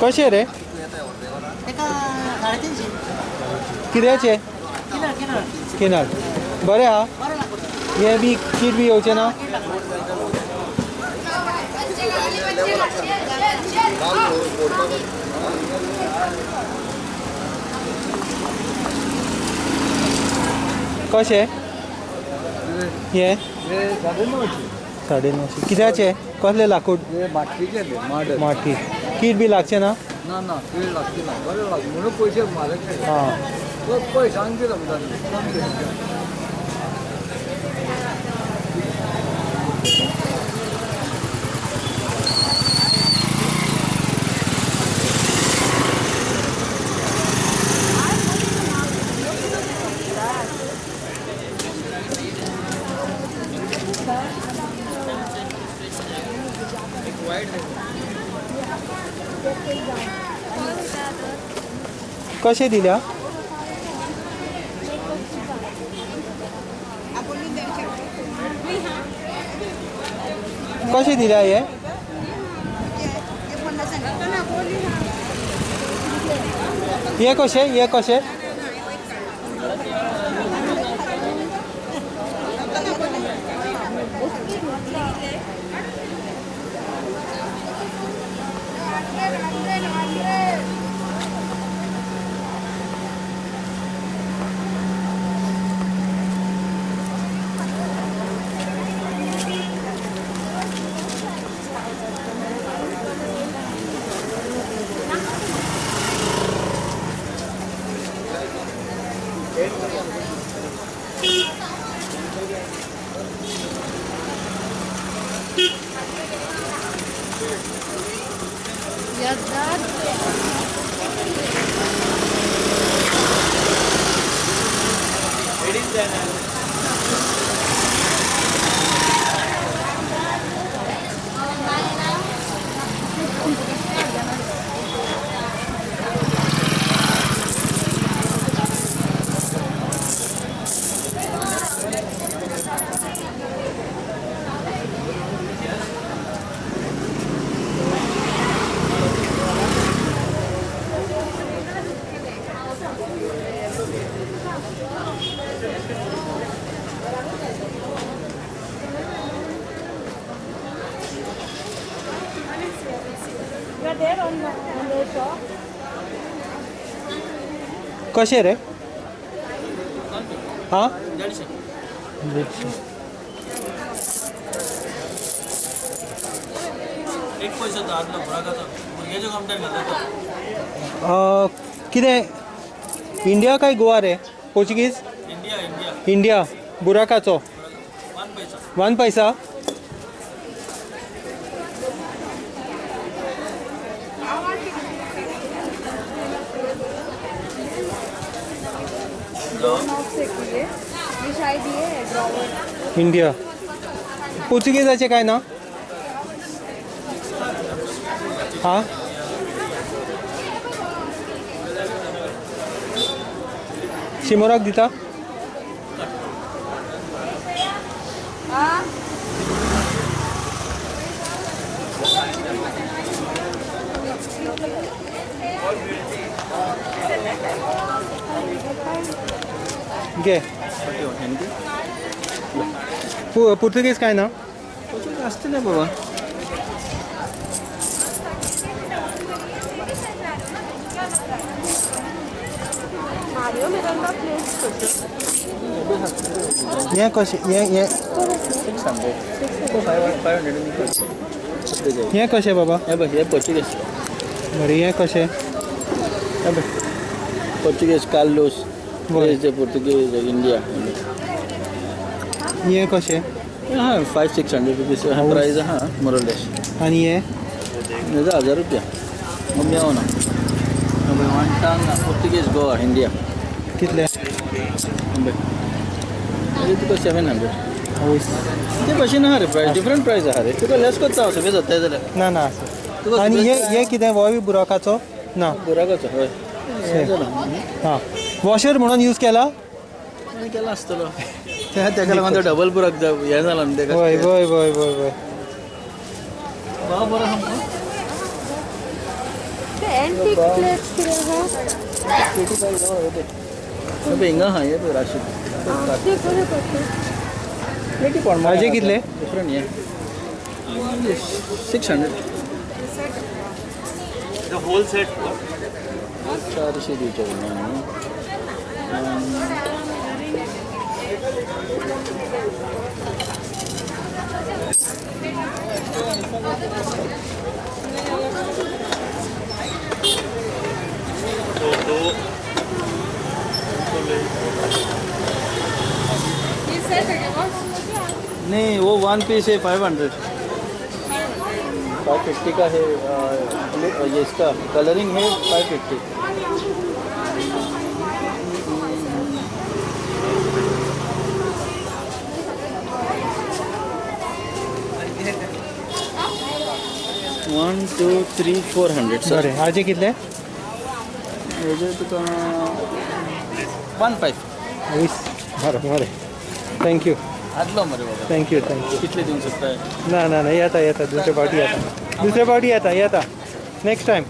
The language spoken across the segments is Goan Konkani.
कशें रे? कित्याचे? किनार बरें आहा. हे बी कीड बी येवचें ना? कशें हे? 950. कित्याचे? कसलें लाकूड? माटी. कीड बी लागचें ना? ना ना, कीड लागची ना. बरें लाग म्हणून पयशे म्हारग. हां पळय सांगते तुमकां. कशें दिल्या? कशें दिल्या हे? हे कशें? हे कशें? कशें रे? हां 150. कितें इंडिया काय गोवा रे? पोर्चुगीज? इंडिया. बुराकाचो 1 पैसा. इंडिया. पोर्चुगीजाचे काय ना? हां शिमोराक दिता? घे. पुर्तुगीज काय ना? पोर्चुगीज आसतलें ना बाबा. हें कशें? हें हें 600. 500. हें कशें बाबा? हें बस हें पोर्चुगीज. बरें हें कशें? हें बस पोर्चुगीज कार्लोस दे पोर्तुगीज इंडिया. हें कशें? हां 500-600 रुपीज प्रायस आहा मोरलेस. आनी हें? हेजो 1000 रुपया. मेवना वन टांग पोर्तुगीज गोवा इंडिया. कितले? तुका 700. ते भशेन आहा रे प्रायस, डिफरंट प्रायस आहा रे. तुका लेस करता हांव सगळें जाता जाल्यार. ना ना आसा. आनी हे हे कितें? हो बी बुराकाचो ना? बुराकाचो हय. हां वॉशर म्हणून यूज केला? केला आसतलो. तेका लागून डबल पुराक हें जालां न्हू तेका. वय वय वय वय वय. भाव बरो सामको. एंटीक प्लेट्स कितें आहा? हिंगा आहा हे पळय राशी. ते बरें पडटा. प्लेटी कोण हाजे कितले? डिफरंट हे 600. The whole set. 400 दिवचे पडले. नहीं वो 1 पीस है 500. 550 का है ये, इसका कलरिंग है 550. 1 2 3 400 सर. बरें हाजे कितले? हेजे तुका 15. 20. बरें बरें thank you. आदलो मरे बाबा. Thank you thank you. कितले दिवंक सोदताय? ना ना ना येता येता दुसरे फावटी येता. दुसरे फावटी येता येता नेक्स्ट टायम.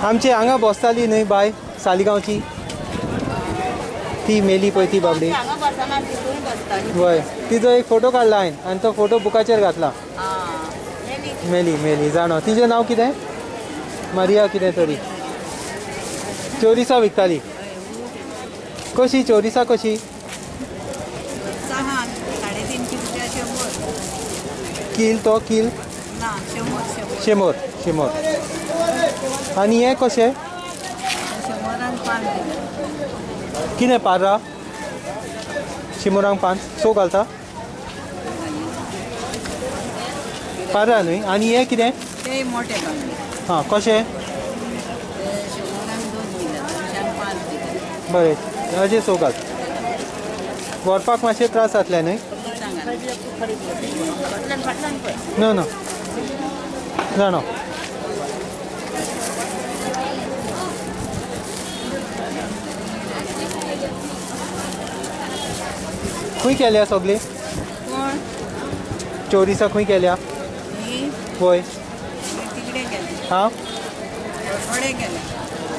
आमचे हांगा बसताली न्हय बाय सालिगांवची ती मेली पळय ती बाबडी. वय तिजो एक फोटो काडला हांवें आनी तो फोटो बुकाचेर घातला. मेली मेली जाणो. तिजें नांव कितें? मारिया कितें तरी. चोरिसा विकताली. कशी चोरिसा कशी? कील तो कील शेंबर शेंबर. आनी हें कशें? कितें पार्रा? 100 5 सो घालता पार्रा न्हय. आनी हें कितें? हां कशें? बरें अजें सो घाल. व्हरपाक मातशें त्रास जातले न्हय? ना ना जाणो. खंय केल्या सगळी? चोरिसा खंय केल्या? वय हां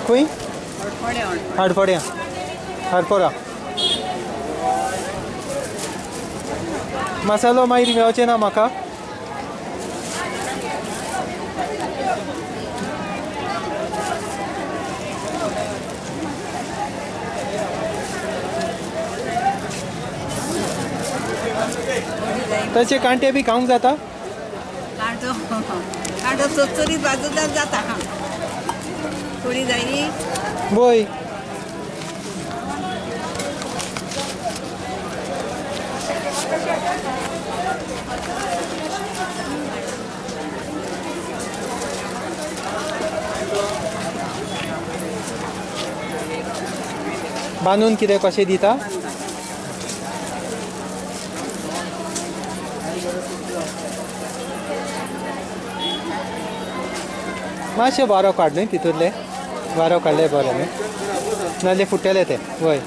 खंय? हाडफोड्यां. हाडफोरा. मसालो मागीर मेळचें ना म्हाका? तशे कांटे बी खावंक जाता? कांटो कांटो चरचरीत भाजल्यार जाता. थोडी जायी वय. बांदून कितें कशें दिता? मातशें वारो काड न्हय तितूंतलें. वारो काडलें बरें न्हय, नाजाल्यार फुट्टले ते. वय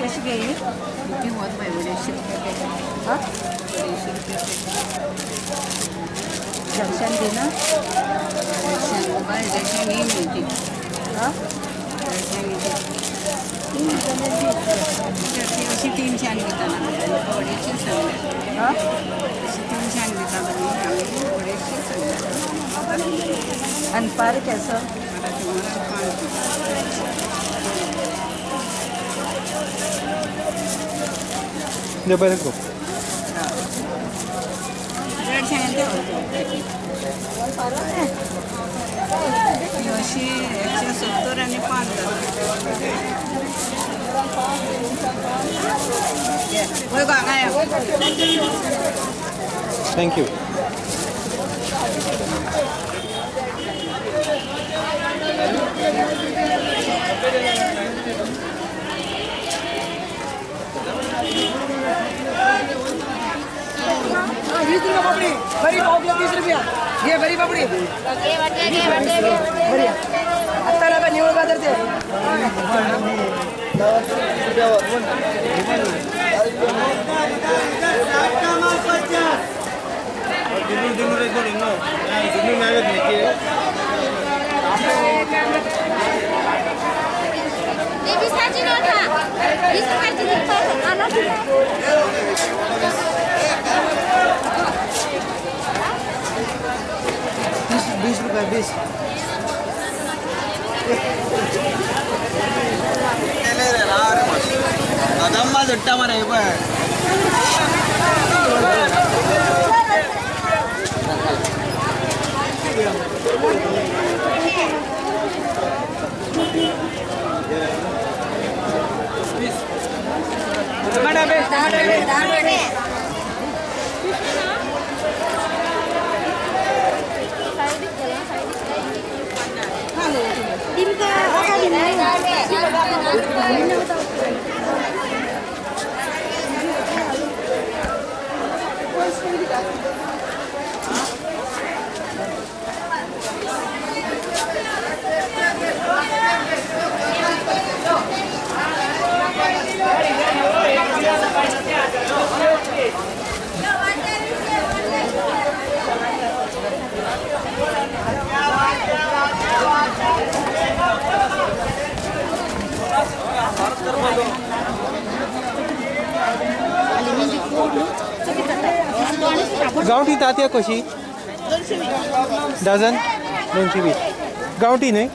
कशी घेई? दर्शन दिना दर्शन दर्शन ही मिळते. हां दर्शन. अशी 300 दिता अडेचशे सांगले. अशी 300 दिता आमी अडेचशे सांगले. आनी पार केसो? 5. बरें गो. 150. अशी 170 आनी 5 जाता. वय गो हांगा यो. Thank you. वीस रुपया पापड़ी, बरी पाव किलो 30 रुपया. ये बरी पापड़ी बरी. आत्ता ना निवळ बाजार ते. बीस रुपये 20. कदंबा झट्टा मरे पळय. गांवठी तातयां कशी? डझन 220. गांवठी न्हय?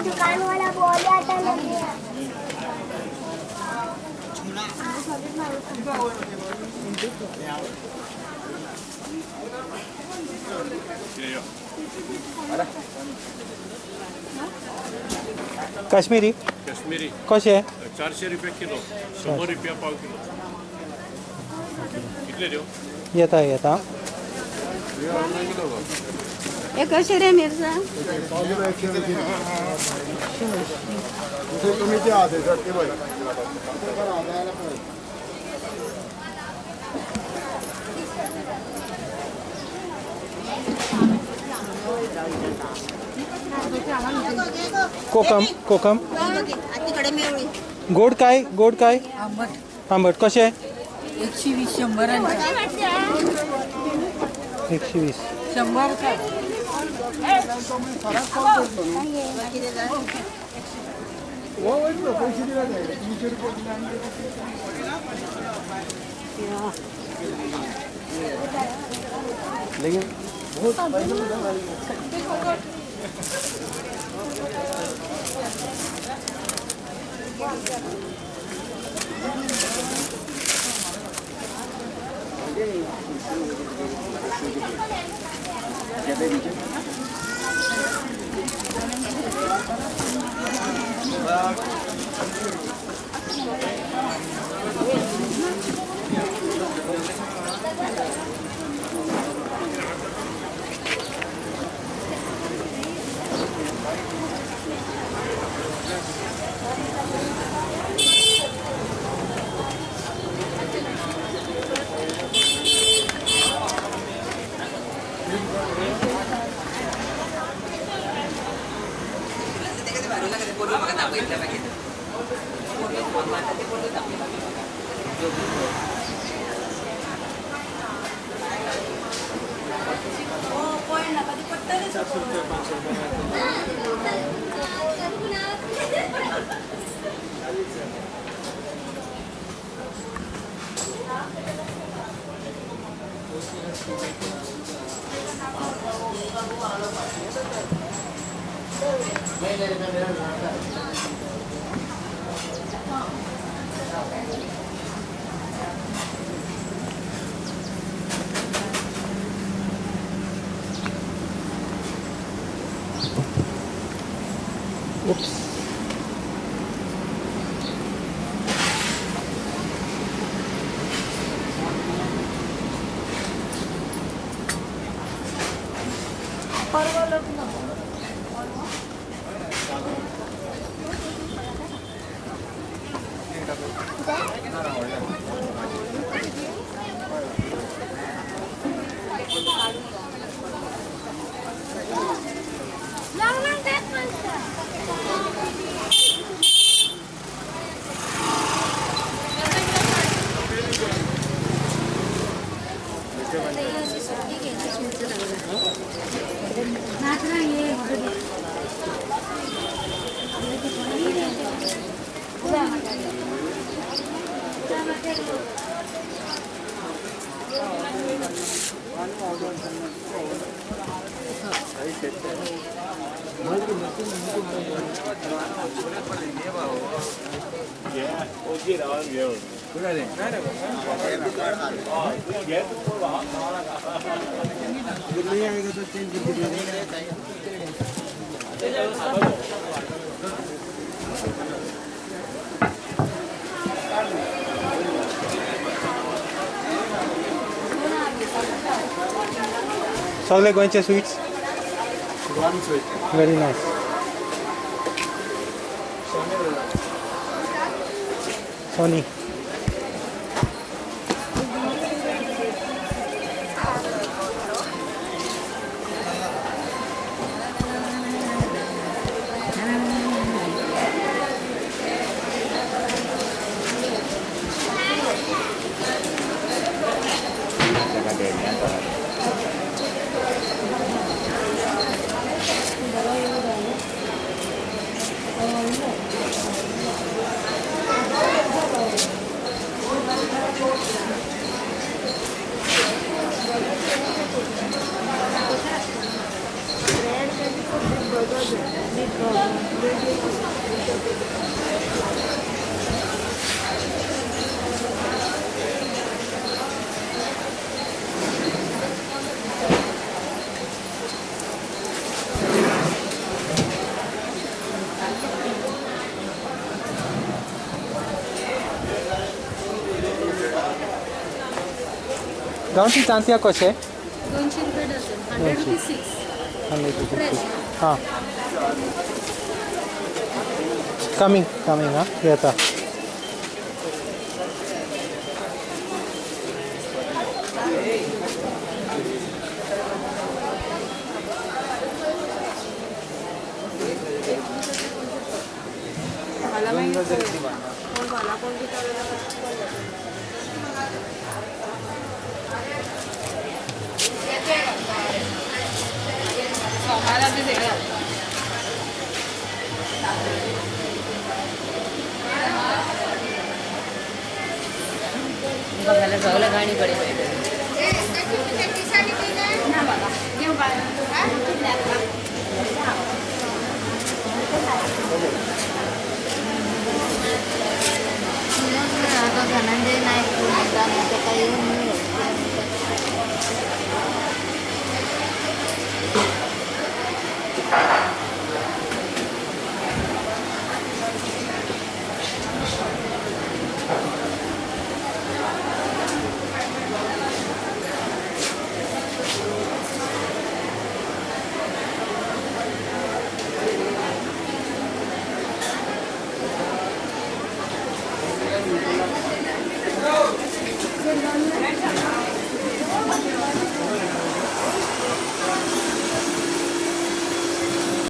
दुकान वाला बोल आता लगे। काश्मीरी काश्मीरी कशे? 400 रुपया किलो, 100 रुपया पाव किलो। कितले देव? येता येता। हे कशे रे मिरसां? कोकम कोकम गोड काय? गोड काय? आंबट। आंबट कशे? 120 100 120 100 काय? लेकिन बहुत Oops. सगळे गोंयचे sweets. Very nice. Sony. गांवठी तांतयां कशें? 200 रुपये डझन. 100 रुपीज 6. 100 रुपीज. हां, कमींग कमींग. हां, येता. सगळं गाणी पडे.